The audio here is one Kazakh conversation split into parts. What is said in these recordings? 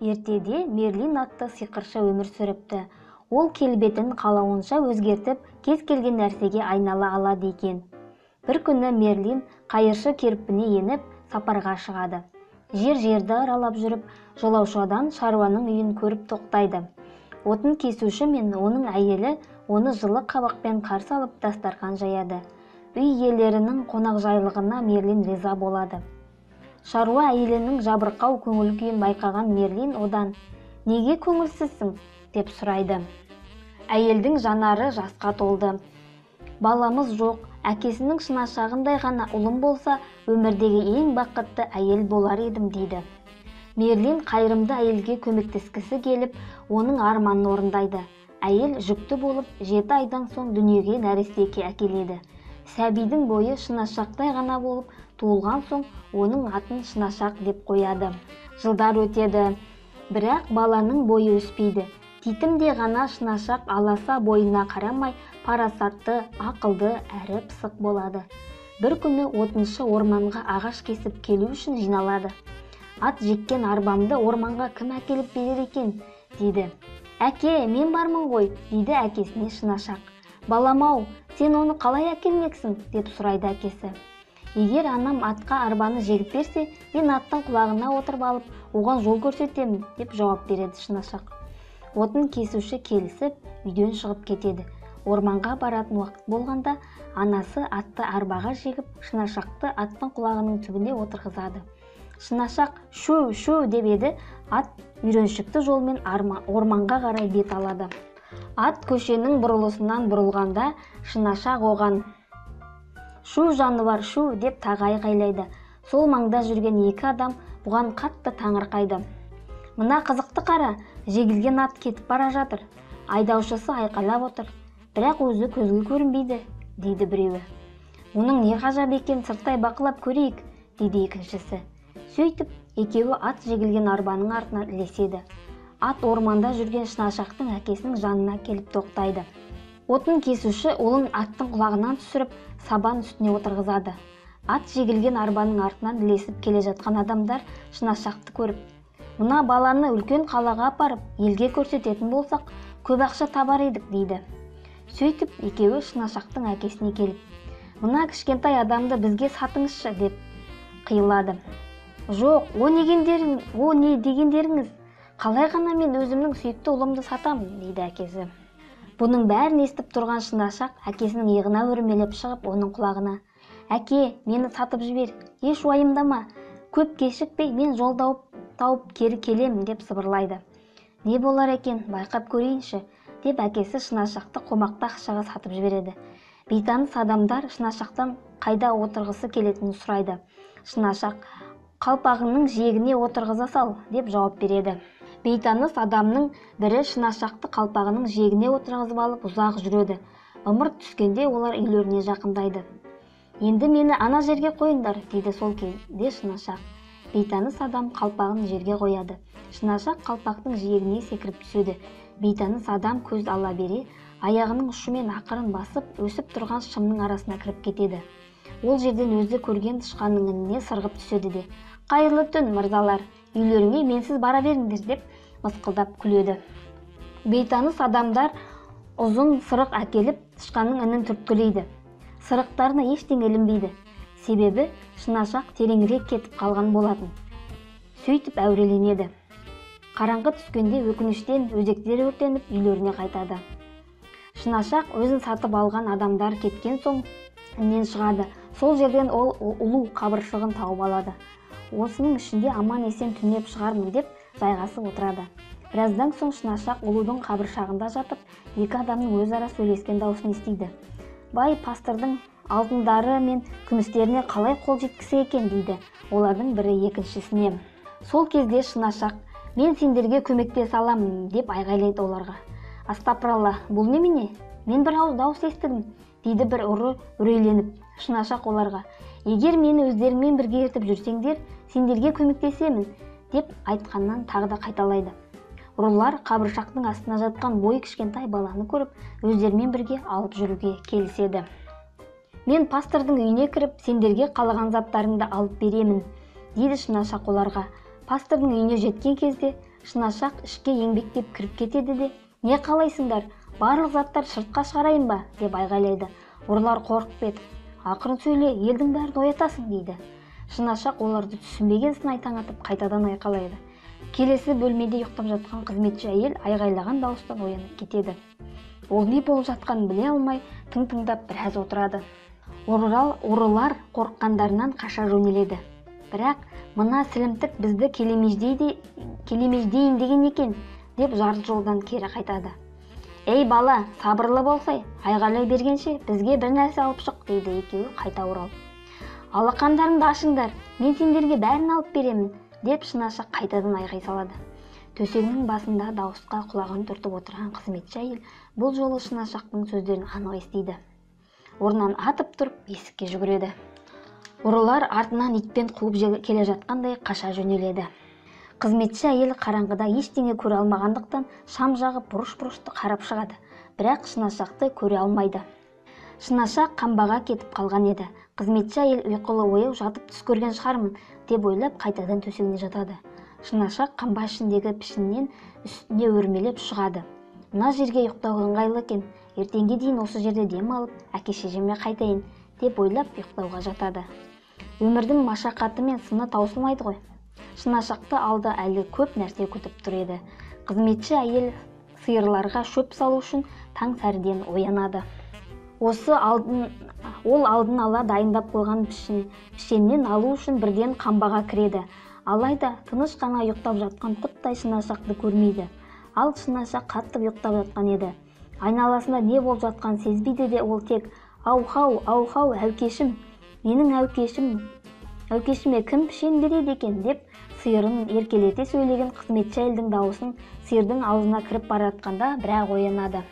Ертеде Мерлин атты сиқыршы өмір сүріпті. Ол келбетін қалауынша өзгертіп, кез келген нәрсеге айнала алады екен. Бір күні Мерлин қайыршы керпіне еніп, сапарға шығады. Жер-жерді аралап жүріп, жолаушыдан шаруаның үйін көріп тоқтайды. Отын кесуші мен оның әйелі оны жылы қабақпен қарсы алып, дастархан жаяды. Үй иелерінің қонақжайлығына Мерлин риза болады. Шаруа әйелінің жабырқау көңіл күйін байқаған Мерлин одан: «Неге көңілсізсің?» деп сұрайды. Әйелдің жанары жасқа толды. «Баламыз жоқ, әкесінің шынашағындай ғана ұлым болса, өмірдегі ең бақытты әйел болар едім», дейді. Мерлин қайырымды әйелге көмектескісі келіп, оның арманын орындайды. Әйел жүкті болып, 7 айдан соң дүниеге нәресте әкеледі. Сәбидің бойы шынашақтай ғана болып, туылған соң оның атын Шынашақ деп қояды. Жылдар өтеді, бірақ баланың бойы өспейді. Титімде ғана Шынашақ аласа бойына қарамай, парасатты, ақылды әрі пысық болады. Бір күні отыншы орманға ағаш кесіп келу үшін жиналады. «Ат жеккен арбамды орманға кім әкеліп берер екен?» дейді. «Әке, мен бармын ғой», дейді әкесіне Шынашақ. «Балам-ау, сен оны қалай әкелмексің?» деп сұрайды әкесі. «Егер анам атқа арбаны жегіп берсе, мен аттың құлағына отырып алып, оған жол көрсетемін», деп жауап береді Шынашақ. Отын кесуші келісіп, үйден шығып кетеді. Орманға баратын уақыт болғанда, анасы атты арбаға жегіп, Шынашақты аттың құлағының түбіне отырғызады. Шынашақ «шу, шу» деп еді, ат үйреншікті жолмен орманға қарай бет алады. Ат көшенің бұрылысынан бұрылғанда, Шынашақ оған: «Шу, жануар, шу!» деп тағы айқайлайды. Сол маңда жүрген екі адам бұған қатты таңырқайды. «Мына қызықты қара, жегілген ат кетіп бара жатыр. Айдаушысы айқайлап отыр, бірақ өзі көзге көрінбейді», дейді біреуі. «Оның не ғажап екен, сырттай бақылап көрейік», дейді екіншісі. Сөйтіп, екеуі ат жегілген арбаның артынан ілеседі. Ат орманда жүрген Шынашақтың әкесінің жанына келіп тоқтайды. Отын кесуші ұлын аттың құлағынан түсіріп, сабан үстіне отырғызады. Ат жегілген арбаның артынан ілесіп келе жатқан адамдар Шынашақты көріп: «Мына баланы үлкен қалаға апарып, елге көрсететін болсақ, көп ақша табар едік», дейді. Сөйтіп, екеуі Шынашақтың әкесіне келіп: «Мына кішкентай адамды бізге сатыңызшы», деп қиылады. «Жоқ, о не дегендеріңіз? Қалай ғана мен өзімнің сүйікті ұлымды сатамын?» дейді әкесі. Бұның бәрін естіп тұрған Шынашақ әкесінің иығына өрмелеп шығып, оның құлағына: «Әке, мені сатып жібер, еш уайымдама, көп кешікпей мен жол тауып кері келемін», деп сыбырлайды. «Не болар екен, байқап көрейінші», деп әкесі Шынашақты қомақты ақшаға сатып жібереді. Бейтаныс адамдар Шынашақтан қайда отырғысы келетінін сұрайды. Шынашақ: «Қалпағыңның жиегіне отырғыза сал», деп жауап береді. Бейтаныс адамның бірі Шынашақты қалпағының жиегіне отырғызып алып, ұзақ жүреді. Ымырт түскенде олар үйлеріне жақындайды. «Енді мені ана жерге қойыңдар», дейді сол кезде Шынашақ. Бейтаныс адам қалпағын жерге қояды. Шынашақ қалпақтың жиегіне секіріп түседі. Бейтаныс адам көз ала бере, аяғының ұшымен ақырын басып, өсіп тұрған шымның арасына кіріп кетеді. Ол жерден өзі көрген тышқанның ініне сырғып түседі де: «Қайырлы түн, мырзалар, үйлеріңе менсіз бара беріңдер», деп мысқылдап күледі. Бейтаныс адамдар ұзын сырық әкеліп, тышқанның інін түрткілейді. Сырықтарына ештеңе ілінбейді. Себебі Шынашақ тереңірек кетіп қалған болатын. Сөйтіп әуреленеді. Қараңғы түскенде өкініштен өзектері өртеніп, үйлеріне қайтады. Шынашақ өзін сатып алған адамдар кеткен соң іннен шығады. Сол жерден ол ұлу қабыршығын тауып алады. Осының ішінде аман-есен түнеп шығармын деп жайғасып отырады. Біраздан соң Шынашақ ұлудың қабыршағында жатып, екі адамның өзара сөйлескен дауысын естиді. «Бай пастордың алтындары мен күмістеріне қалай қол жеткісі екен?» дейді олардың бірі екіншісіне. Сол кезде Шынашақ: «Мен сендерге көмектесе аламын», деп айғайлайды оларға. «Астапыралла, бұл немене? Мен бір ауыз дауыс естідім», дейді бір ұры үрейленіп. Шынашақ оларға: «Егер мені өздеріңмен бірге ертіп жүрсеңдер, сендерге көмектесемін», деп айтқаннан тағы да қайталайды. Ұрылар қабыршақтың астына жатқан бойы кішкентай баланы көріп, өздерімен бірге алып жүруге келіседі. «Мен пастордың үйіне кіріп, сендерге қалаған заттарыңды алып беремін», дейді Шынашақ оларға. Пастордың үйіне жеткен кезде Шынашақ ішке еңбектеп кіріп кетеді де, «Не қалайсыңдар? Барлық заттар сыртқа шығарайын ба?» деп айғайлайды. Ұрылар қорқып кетіп, «Ақырын сөйле, елдің бәрін оятасың», дейді. Шынашақ оларды түсінбеген сыңай танытып қайтадан айқайлайды. Келесі бөлмеде ұйықтап жатқан қызметші әйел айғайлаған дауыстан оянып кетеді. Ол не болып жатқанын біле алмай, тың-тыңдап біраз отырады. Ұрылар қорыққандарынан қаша жөнеледі. Бірақ мына сілімтік бізді келемеждейін деген екен, деп жарты жолдан кері қайтады. «Ей бала, сабырлы болсай, айғайлай бергенше бізге бір нәрсе алып шық», дейді екеуі қайта оралып. «Алақандарыңды ашыңдар, мен сендерге бәрін алып беремін», деп Шынашақ қайтадан айғай салады. Төсегінің басында дауысқа құлағын түртіп отырған қызметші әйел бұл жолы Шынашақтың сөздерін анық естиді. Орнынан атып тұрып есікке жүгіреді. Ұрылар артынан итпен қуып келе жатқандай қаша жөнеледі. Қызметші әйел қараңғыда ештеңе көре алмағандықтан шам жағып бұрыш-бұрышты қарап шығады, бірақ Шынашақты көре алмайды. Шынашақ қамбаға кетіп қалған еді. Қызметші әйел ұйқылы ояу жатып түс көрген шығармын деп ойлап қайтадан төсегіне жатады. Шынашақ қамба ішіндегі пішіннен үстіне өрмелеп шығады. Мына жерге ұйықтауға ыңғайлы екен, ертеңге дейін осы жерде дем алып, әке-шешеме қайтайын деп ойлап ұйықтауға жатады. Өмірдің машақаты мен сыны таусылмайды ғой. Шынашақты алда әлі көп нәрсе күтіп тұр еді. Қызметші әйел сиырларға шөп салу үшін таң сәріден оянады. Ол алдын ала дайындап қойған пішеннен алу үшін бірден қамбаға кіреді. Алайда тыныш қана ұйықтап жатқан құттай Шынашақты көрмейді. Ал Шынашақ қатты ұйықтап жатқан еді. Айналасында не болып жатқанын сезбейді де, ол тек «Ау-хау, ау-хау, әукешім, менің әукешім, әукешіме кім пішен береді екен?» деп сиырын еркелете сөйлеген қызметші әйелдің дауысын сиырдың аузына кіріп бара жатқанда бірақ оянады.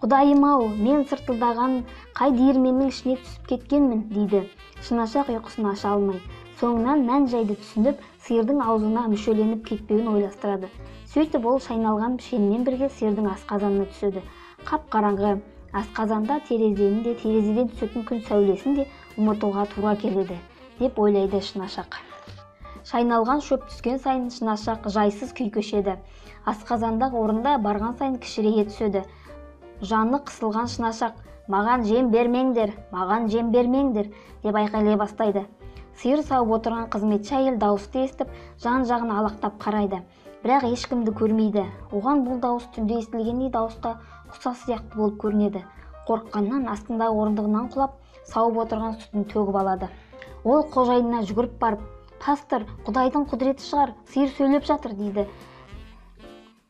«Құдайым-ау, мен сыртылдаған қай диірменнің ішіне түсіп кеткенмін», дейді Шынашақ ұйқысын аша алмай. Соңынан мән-жайды түсініп, сиырдың аузына мүшеленіп кетпеуін ойластырады. Сөйтіп ол шайналған пішенмен бірге сиырдың асқазанына түседі. Қап-қараңғы асқазанда терезені де, терезеден түсетін күн сәулесін де ұмытуға тура келеді, деп ойлайды Шынашақ. Шайналған шөп түскен сайын Шынашақ жайсыз күй кешеді. Асқазандағы орында барған сайын кішірейе түседі. Жаны қысылған Шынашақ «Маған жем бермеңдер, маған жем бермеңдер», деп айқайлай бастайды. Сиыр сауып отырған қызметші әйел дауысты естіп, жан-жағын алақтап қарайды. Бірақ ешкімді көрмейді. Оған бұл дауыс түнде естілгендей дауысқа ұқсас сияқты болып көрінеді. Қорыққаннан астындағы орындығынан құлап, сауып отырған сүтін төгіп алады. Ол қожайынына жүгіріп барып, «Пастор, Құдайдың құдіреті шығар, сиыр сөйлеп жатыр», дейді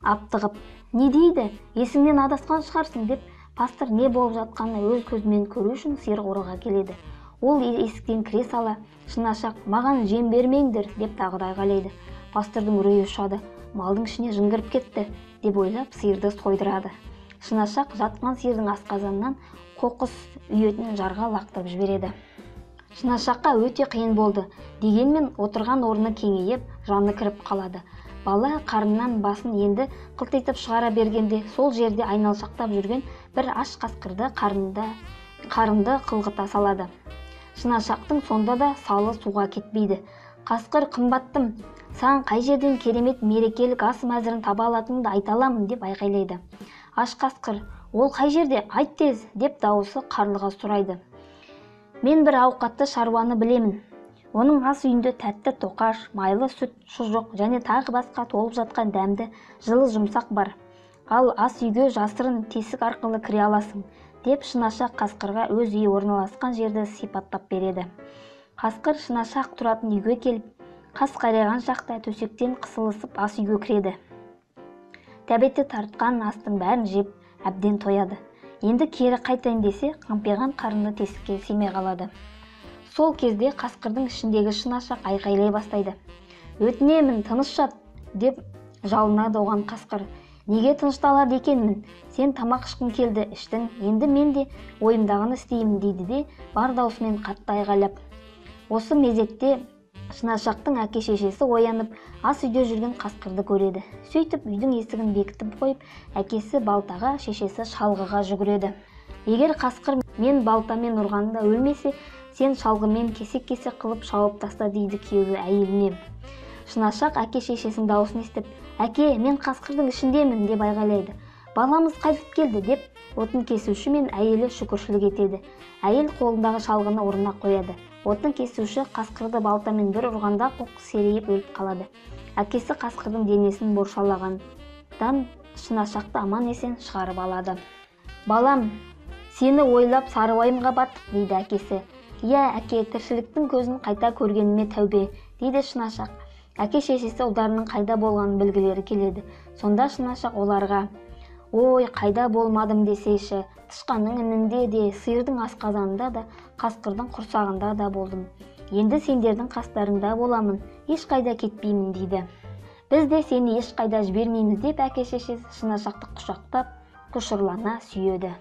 аптығып. «Не дейді? Есіңнен адасқан шығарсың», деп пастор не болып жатқанын өз көзімен көру үшін сиыр қораға келеді. Ол есіктен кіре сала, Шынашақ «Маған жем бермеңдер», деп тағы да айғайлайды. Пастордың үрейі ұшады. Малдың ішіне жын кіріп кетті, деп ойлап сиырды сойдырады. Шынашақ жатқан сиырдың асқазанынан қоқыс үйетін жарға лақтырып жібереді. Шынашаққа өте қиын болды. Дегенмен отырған орны кеңейіп, жаны кіріп қалады. Бала қарнынан басын енді қылтитып шығара бергенде сол жерде айналшақтап жүрген бір аш қасқырды қарынды қылғыта салады. Шынашақтың сонда да салы суға кетпейді. «Қасқыр, қымбаттым, саған қай жерден керемет мерекелік ас мәзірін таба алатыныңды айта аламын», деп айқайлайды. Аш қасқыр, «Ол қай жерде? Айт тез», деп дауысы қарлыға сұрайды. «Мен бір ауқатты шаруаны білемін. Оның ас үйінде тәтті тоқаш, майлы сүт, шұжық және тағы басқа толып жатқан дәмді жылы жұмсақ бар. Ал ас үйге жасырын тесік арқылы кіре аласың», деп Шынашақ қасқырға өз үйі орналасқан жерді сипаттап береді. Қасқыр Шынашақ тұратын үйге келіп, қас қарайған шақта төсектен қысылысып ас үйге кіреді. Тәбеті тартқан астың бәрін жеп, әбден тояды. Енді кері қайтайын десе, қампиған қарынды тесікке сыймай қалады. Сол кезде қасқырдың ішіндегі Шынашақ айқайлай бастайды. «Өтінемін, тыныш жат», деп жалынады оған қасқыр. «Неге тынышталады екенмін? Сен тамақ ішкің келді, іштің. Енді мен де ойымдағыны істеймін», дейді де бар даусымен қатты айғайлап. Осы мезетте Шынашақтың әке-шешесі оянып, ас үйде жүрген қасқырды көреді. Сөйтіп үйдің есігін бекітіп қойып, әкесі балтаға, шешесі шалғыға жүгіреді. Егер қасқыр мен балтамен ұрғанда өлмесе, сен шалғымен кесек-кесек қылып шауып таста, дейді күйеуі әйеліне. Шынашақ әке-шешесінің дауысын естіп, «Әке, мен қасқырдың ішіндемін», деп айғайлайды. «Баламыз қайтып келді», деп отын кесуші мен әйелі шүкіршілік етеді. Әйел қолындағы шалғыны орнына қояды. Отын кесуші қасқырды балтамен бір ұрғанда қоқыс серейіп өліп қалады. Әкесі қасқырдың денесін боршалағандан шынашақты аман-есен шығарып алады. «Балам, сені ойлап сары уайымға баттық», дейді әкесі. «Иә, әке, тіршіліктің көзін қайта көргеніме тәубе», дейді шынашақ. Әке-шешесі ұлдарының қайда болғанын білгілері келеді. Сонда шынашақ оларға: «Ой, қайда болмадым десейші, тышқанның інінде де, сиырдың асқазанында да, қасқырдың құрсағында да болдым. Енді сендердің қастарыңда боламын, ешқайда кетпеймін», дейді. «Біз де сені ешқайда жібермейміз», деп әке-шешесі шынашақты құшақтап, құшырлана сүйеді.